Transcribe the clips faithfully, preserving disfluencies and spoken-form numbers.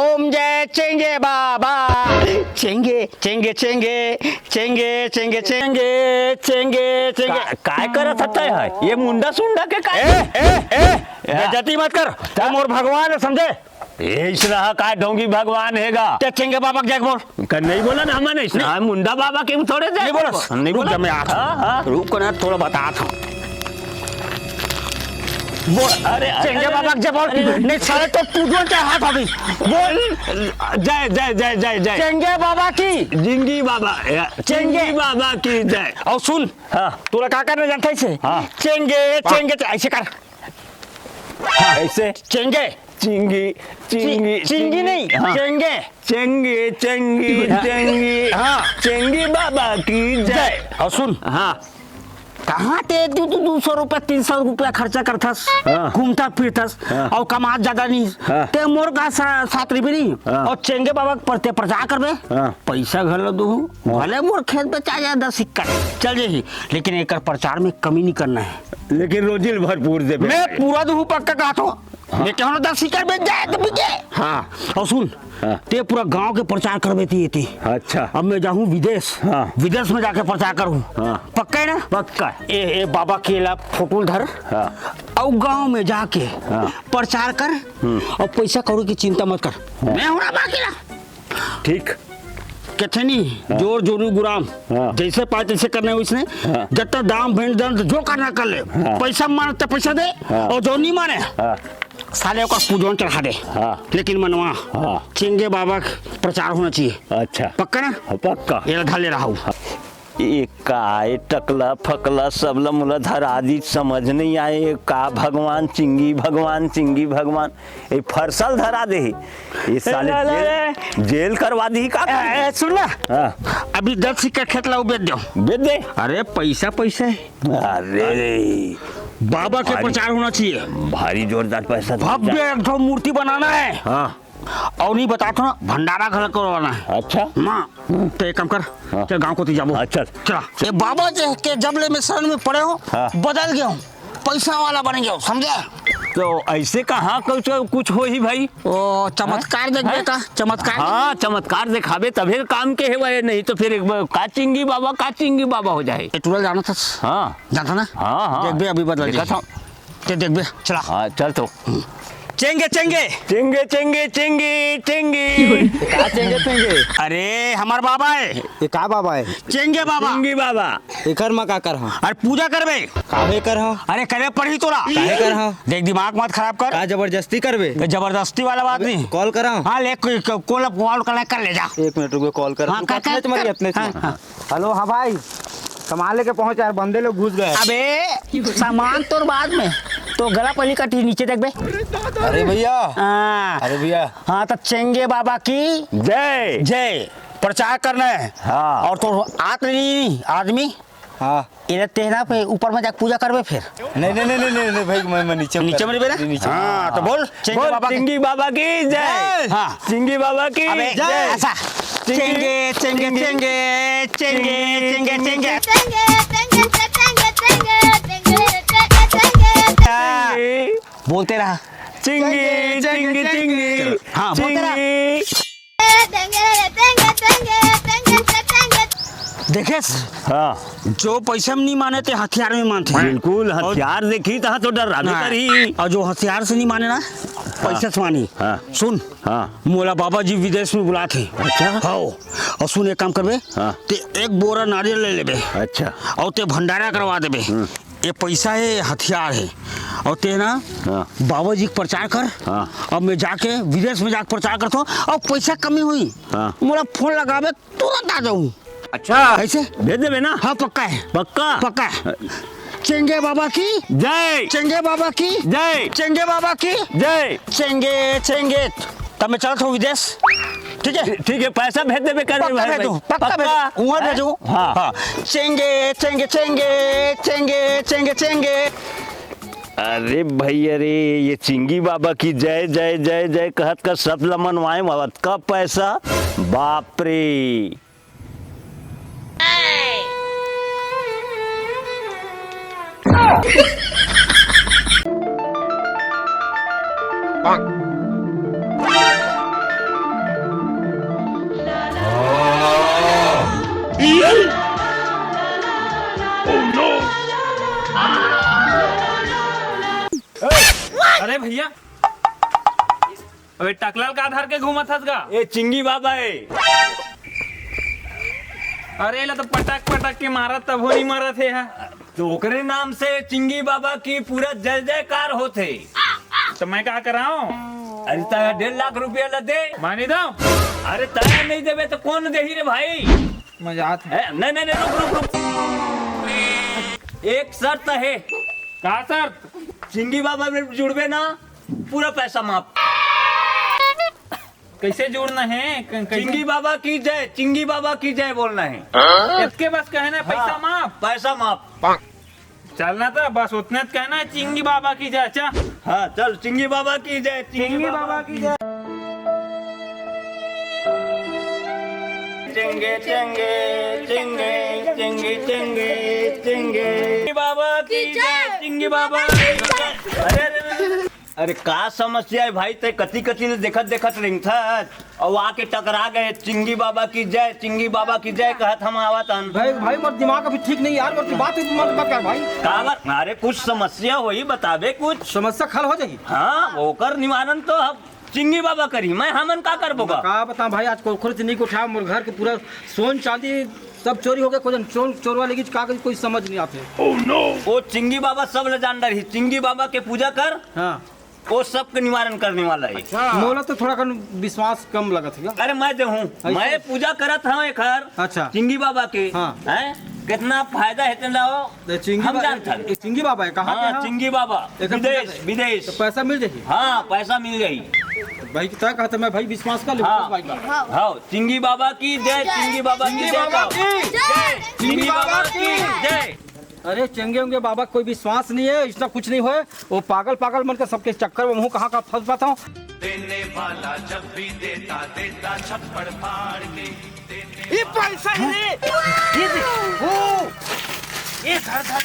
ओम जय चेंगे बाबा। चेंगे, चेंगे, चेंगे, चेंगे, चेंगे, चेंगे, चेंगे, चेंगे। का-, काय करत हता है? ये मुंडा सुंडा के काय? ए, ए, ए, या। बेइज्जती मत कर। का? वो मोर भगवान है, समझे? ए, इसना का ढोंगी भगवान हेगा? ते चेंगे बाबा के जाके बोल। कर नहीं बोला ना हमने, इसना नहीं। मुंडा बाबा के थोड़े जाके नहीं बोला। बोल। नहीं रुक बोला। जा, मैं आता हूँ। हाँ, हाँ। रुक ना, थोड़ा बताता हूँ। बोल, अरे, अरे, चेंगे अरे, बाबा के बोल। अरे, अरे। नहीं, साले तो पूजो के हाथ अभी। बोल। जय, जय, जय, जय, जय। चेंगे बाबा की। जिंगी बाबा, या, चेंगे। जिंगी बाबा की जय। और सुन, हाँ। तोला का करना जानता है इसे? हाँ। चेंगे, हाँ। चेंगे, ऐसे कर। हाँ। ऐसे? चेंगे। चिंगी, चिंगी, चिंगी चिंगी। नहीं, हाँ। चेंगे। चेंगी, चेंगी, हाँ। चेंगी। हाँ। चेंगी बाबा की जय। जय। और सुन। हाँ। कहाँ ते तू, तू दो सौ रुपया, तीन सौ रुपया खर्चा करथस, हाँ। घूमता फिरथस, हाँ। और कमात ज्यादा नहीं। हाँ। ते मोर का सा-, साथ रहिबे नहीं। हाँ। और चेंगे बाबा के परते प्रचार करबे, हाँ। पैसा घलो दूहूँ, हाँ। भले मोर खेत बेचा जाए दस एकड़, चल जाही, लेकिन एकर प्रचार में कमी नहीं करना है। लेकिन रोजी ल भरपूर देबे। मैं पूरा दूहूँ, पक्का कहा तो। हाँ। मैं कहूँ ना, दस एकड़ बेच जाए तो बिके। हाँ। और सुन, हाँ। ते पूरा गांव के प्रचार करबे ती एती। अच्छा। अब मैं जाहूँ विदेश। हाँ। विदेश में जाके प्रचार करूँ। हाँ। पक्का है ना? पक्का। ए, ए बाबा के ला फोटो धर। हाँ। और गांव में जाके हाँ। प्रचार कर। हम्म। और पैसा कौड़ी की चिंता मत कर। हाँ। मैं हूँ ना बाकी ला। ठीक। कथे नहीं, हाँ। जोर जोरू गुराम। हाँ। जैसे पाए तैसे करना है उसने। हाँ। जब तक दाम भेंट दन तो जो करना कर ले। हाँ। पैसा माने तो पैसा दे, हाँ। और जो नहीं माने, हाँ। साले को पूजन चढ़ा दे। हाँ। लेकिन मनवा, हाँ। चेंगे बाबा का प्रचार होना चाहिए। अच्छा। पक्का ना? हाँ, पक्का। ये धर ले रहा हूँ। हाँ। ए का, ए टकला फकला सब ल मोला धरा दी, समझ नहीं आए, का भगवान चिंगी, भगवान चिंगी, भगवान, ए फरसल धरा दे, ये साले ए, जेल, ए, जेल करवा दी का? ए, ए, सुन ना, हाँ। अभी दस एकड़ खेत ला बेच दो। बेच दे। अरे पैसा, पैसा है। अरे बाबा के भारी, प्रचार होना चाहिए। भारी जोरदार पैसा भव्य एक ठो मूर्ति बनाना है। हाँ। और नहीं बता तो ना, भंडारा घर करवाना है। अच्छा। माँ, तो एक काम कर, हाँ। चल गाँव कोती जाबो। हाँ, चल। चला। ये बाबा जी के जब ले मैं शरण में पड़े हो, हाँ। बदल गया हूँ, पैसा वाला बन गया हूँ, समझा? तो ऐसे कहाँ कुछ, कुछ हो ही भाई? ओ, चमत्कार देखबे हाँ? का? चमत्कार हाँ, देखबे? चमत्कार दिखाबे तभे काम के हेवय, नहीं तो फिर एक बार का चिंगी बाबा, का चिंगी बाबा हो जाए। ये टूरा जाना था। हाँ। जानता ना? हाँ, हाँ। देखबे अभी बदल देखा जाए। था। ते देखबे, चला। हाँ, चल तो। चेंगे, चेंगे। चेंगे, चेंगे, चेंगे, चेंगे। का चेंगे, चेंगे? अरे, हमार बाबा है। ये का बाबा है? चेंगे बाबा। चेंगे बाबा। एकर म का कर हा? अरे, पूजा करबे। काहे कर हा? अरे, करे पड़ही तोला। काहे कर हा? देख, दिमाग मत खराब कर। का जबरदस्ती करबे? तो जबरदस्ती वाला बात नहीं। कॉल करा। हाँ, ले, को-, को-, कॉल, कॉल कर, कर ले जा। एक मिनट रुको, कॉल कर। हाँ, तू कर, कर, अपने तुम्हारी कर। अपने हाँ, तुम्हारी। हाँ। हेलो, हाँ भाई, सामान लेके पहुंच यार, बंदे लोग घुस गए। अबे, सामान तोर बाद में, तो गला पहली कटी, नीचे देख बे। अरे भैया। हाँ। अरे भैया। हाँ, तो चेंगे बाबा की जय। जय। प्रचार करना है। हाँ। और तो आत नहीं आदमी। हाँ। इधर तेहना पे ऊपर में जाके पूजा करबे फिर। नहीं, नहीं, नहीं, नहीं, नहीं, नहीं, भाई, मैं, मैं नीचे नीचे उतर-, में रहिबे ना? नीचे। हाँ, तो बोल, चेंगे बोल, बाबा की। चिंगी बाबा की जय। जय। हाँ। चिंगी बाबा की अबे, जय। ऐसा। चिंगी, चेंगे, चेंगे, चिंगी, चेंगे, चिंगी, चेंगे, चिंगी, चेंगे। चेंगे, चेंगे, चेंगे, चेंगे, चेंगे, चेंगे, चेंगे। हाँ। चिंगी। बोलते रहा। चिंगी, चिंगी, चिंगी, चिंगी। चिंगी। हाँ, बोलते रहा। चिंगी। देखेस? हाँ। जो पैसा में नहीं माने, ते हथियार में मानते हैं। बिल्कुल, और हथियार देखी, तहाँ तो डर रहबे हाँ। करही। और जो हथियार से नहीं माने ना, हाँ। पैसा से मानी। हाँ। सुन, हाँ। मोला बाबा जी विदेश में बुलात हे। अच्छा। हाँ। और सुन, एक काम करबे, हाँ। ते एक बोरा नारियल ले लेबे। अच्छा। और ते भंडारा करवा देबे। हम्म। ये पैसा है, हथियार है, और ते ना हाँ। बाबा जी के प्रचार कर। हाँ। अब मैं जाके विदेश में जाके प्रचार करता हूँ, और पैसा कमी हुई, हाँ। मोला फोन लगाबे, तुरंत आ जाऊँ। अच्छा। कैसे? भेज देबे ना? हाँ, पक्का है। पक्का? पक्का है। चेंगे बाबा की जय। चेंगे बाबा की जय। चेंगे बाबा की जय। चेंगे, चेंगे। तब मैं चलत हूँ विदेश। ठीक है? ठीक है, पैसा भेज देबे कर पक्का भाई, भेजू, भाई। पक्का पक्का? भेजू, उहाँ हैं? भेजू। हाँ। हाँ। चेंगे, चेंगे, चेंगे, चेंगे, चेंगे, चेंगे। अरे भैया रे, ये चिंगी बाबा की जय, जय, जय, जय कहत का सब ल मनवाए वाला का पैसा, बाप रे। भैया, अबे टकला ल का धर के घूमत हस गा? ए चिंगी बाबा ए। अरे, एला तो पटक पटक के मारत, तभो नहीं मरत हे हा। तो ओकरे नाम से चिंगी बाबा की पूरा जय जयकार होत हे। तो मैं का कराऊं? अरे, तय डेढ़ लाख रुपया ला दे। मानी दो। अरे, तय नहीं देबे तो कौन देही रे भाई? मजाक है। ए, नहीं, नहीं, नहीं, रुक, रुक, रुक। एक शर्त है। का शर्त? चिंगी बाबा में जुड़बे ना, पूरा पैसा माफ। कैसे जुड़ना है? क-, कैसे? चिंगी बाबा की जय, चिंगी बाबा की जय बोलना है। इतके बस कहना है, पैसा हाँ, माफ। पैसा माफ। चलना था, बस उतने त कहना है, चिंगी बाबा की जय। अच्छा। हाँ, चल, चिंगी बाबा की जय, चिंगी बाबा की जय। चिंगी, चिंगी, चिंगी, चिंगी, चिंगी, चिंगी बाबा की जय, चिंगी बाबा की जय। अरे, अरे, अरे, अरे, का समस्या है भाई? तय कति कति ले देखत देखत रेंगथस अउ आके टकरा गए। चिंगी बाबा की जय, चिंगी बाबा की जय कहत हम आवत हन। भाई, भाई, मोर दिमाग अभी ठीक नहीं यार, मोर बात मत बता भाई। का बात? अरे, कुछ समस्या होही, बताबे कुछ। समस्या हल हो जाही। हाँ, ओकर निवारण तो अब चिंगी बाबा करही, मैं हमन का करबो गा? का बताऊं भाई, आज कोखरो से नहीं उठा, मोर घर के पूरा सोन चांदी सब चोरी हो गया, कोई जन चोर, चोरवा लेगी का, कोई समझ नहीं आते। ओ चिंगी बाबा सब ले जान डरही, चिंगी बाबा के पूजा कर। हाँ। वो सबके निवारण करने वाला है। अच्छा। मोला तो थोड़ा कन विश्वास कम लगत है। अरे मैं देहूँ, ऐसे? मैं पूजा करत हूँ एक हर अच्छा। चिंगी बाबा के। हाँ। हैं? कितना फायदा है तेन लाओ। तो चिंगी हम बा-, जानत हन। ये चिंगी बाबा है, कहाँ के हाँ, हैं? चिंगी बाबा। एकर पूजा विदेश, करे। विदेश। तो पैसा मिल जाही? हाँ, पैसा मिल जाही। भाई, तय कहत मैं भाई विश्वास कर ले, हाँ। भाई का। हाँ, चिंगी बाबा की जय, चिंगी बाबा की चिंगी जय बाबा का। की जय। चिंगी बाबा की जय। अरे, चंगे उंगे बाबा कोई विश्वास नहीं है, इसना कुछ नहीं होए। वो पागल पागल मन के सबके चक्कर में मुँह कहाँ का फंस पाता हूँ। देने वाला जब भी देता, देता छप्पड़ फाड़ के। ये पैसा है रे। ये दे। ओ, ये धर, धर।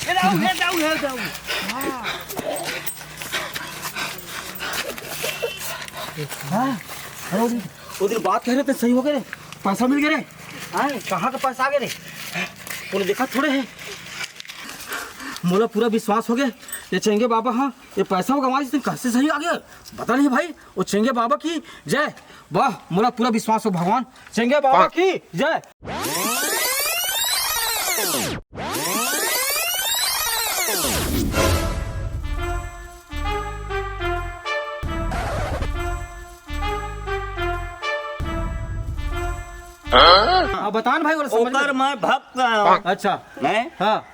ये लाओ, ये लाओ, ये लाओ। हाँ। हाँ, वो दिन, वो दिन बात कह रहे थे, सही हो गए रे। पैसा मिल गया रे। हाँ, कहाँ का पैसा आ गया रे? तूने देखा थोड़े है। मोला पूरा विश्वास हो गया, ये चेंगे बाबा, हाँ, ये पैसा वो गंवाए, इस दिन कैसे सही आ गया? पता नहीं भाई, वो चेंगे बाबा की जय। वाह, मोला पूरा विश्वास हो भगवान, चेंगे बाबा की जय। हाँ, बता ना भाई, वो समझ ओकर में मैं भक्त हूँ। अच्छा। हैं? हाँ।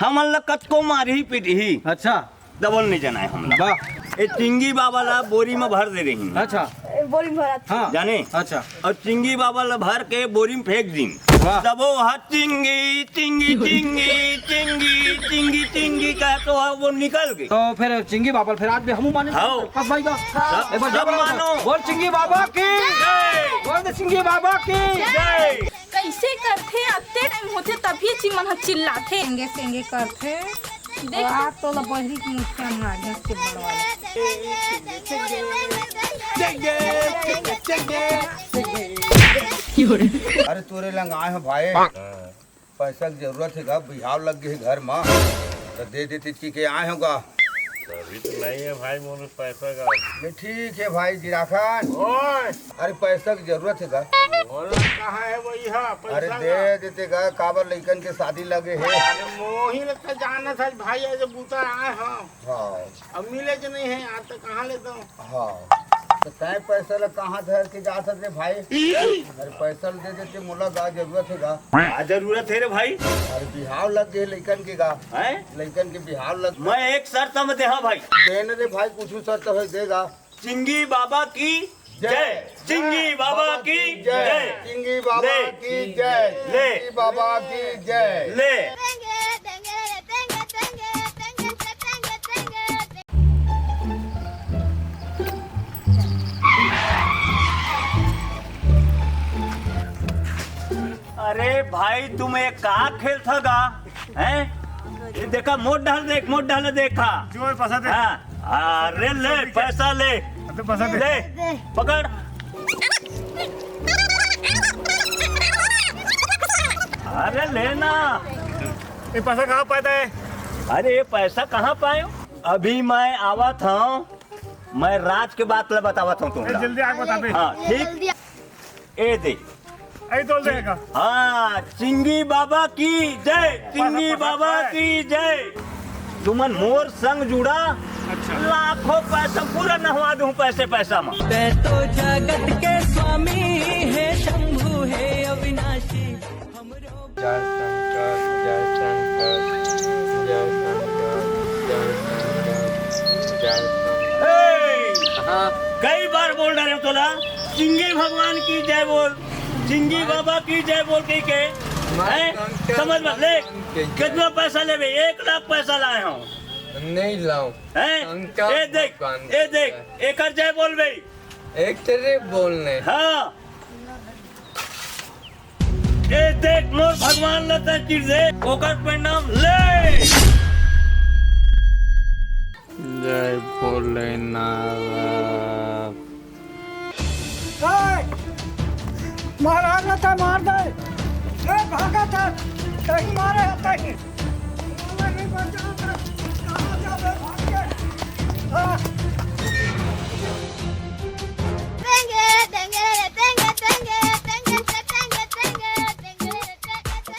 हमन ला कतको मारही पीटही। अच्छा। दबल नहीं जनाए हमला। वाह। ए चिंगी बाबा ला बोरी में भर दे रही। अच्छा। बोरी में भरा था। हाँ। जाने? अच्छा। और चिंगी बाबा ला भर के बोरी में फेंक दिन। वाह। तब वो हा चिंगी, चिंगी, चिंगी, चिंगी, चिंगी, चिंगी कहा तो वो निकल गए। तो फिर चिंगी बाबा, फिर आज भी हम माने। हाँ। बस भाई का। सब, एक बार सब जय बोलो। मानो। बोल चिंगी बाबा की। जय। बोल दे चिंगी बाबा की। जय। कैसे करथे? अत्ते टाइम होथे तभी जी मन ह चिल्लाथे। सेंगे सेंगे करथे। देख अउ तो। आज तो ला बहिरी के मुस्कान आ गया से बड़वा। अरे तोरे लंग आए हो भाई, पैसा के जरूरत हे गा, बिहाव लग गए घर मा, तो दे देती चीज के आए हो गा। अभी तो नहीं है भाई, मोर पैसा का। ये ठीक है भाई जिराखान। ओए! अरे पैसा की जरूरत है गा। बोला कहाँ है वही हा, पैसा अरे का? दे देते गा, काबर लइकन के शादी लगे है। अरे मोही लगता जाना था भाई, आज बूता आए हाँ। हाँ। अब मिले के नहीं है, आज तक कहाँ ले दो? हाँ। तो तय पैसा ला कहाँ धर के जा सकते भाई? अरे पैसा ला दे देते, मोला गा जरूरत है गा। का जरूरत है रे भाई? अरे बिहाव लग गए लइकन के गा। हैं? लइकन के बिहाव लग मैं एक शर्त में देहा भाई। देने रे भाई, कुछ शर्त हो देगा। चिंगी बाबा की जय। जय। चिंगी बाबा की जय। जय। चिंगी बाबा ले। की जय। ले। चिंगी बाबा की जय। ले। अरे भाई, तुम एक का खेल था गा? हैं? ये देखा, मोट ढाल देख, मोट ढाल देखा। जो है, पैसा दे। हाँ। अरे ले, पैसा ले। अबे पैसा दे। ले, पकड़। अरे लेना। ये पैसा कहाँ पाता है? अरे ये पैसा कहाँ पाए हो? अभी मैं आवत हूँ, मैं राज के बात ला बतावत हूँ तुमला। जल्दी आके बताबे। हाँ, ठीक। ए दे। ए तोल देगा। हाँ, चिंगी बाबा की जय, चिंगी बाबा की जय। तुमन मोर संग जुड़ा, अच्छा। लाखों पैसा पूरा नहवा दूं पैसे पैसा में। तै तो जगत के स्वामी है, शंभु है अविनाशी। जय शंकर, जय शंकर, जय शंकर, जय शंकर, जय शंकर। ए! हाँ। कई बार बोल रहे हो तोला, चिंगी भगवान की जय बोल, चिंगी बाबा की जय बोल के, के? हैं? समझ मत ले। कितना पैसा लेबे? एक लाख पैसा लाए हो। नहीं लाऊं। हैं? ए देख, ए देख, एकर जय बोल बे। एक तेरे बोलने। हाँ। ए देख, मोर भगवान ल तैं चिढ़ दे, ओकर प्रणाम ले। जय भोलेनाथ। ए, महाराज ल तैं मार दे। ए, भागत हे, तहीं मारे हे, तहीं।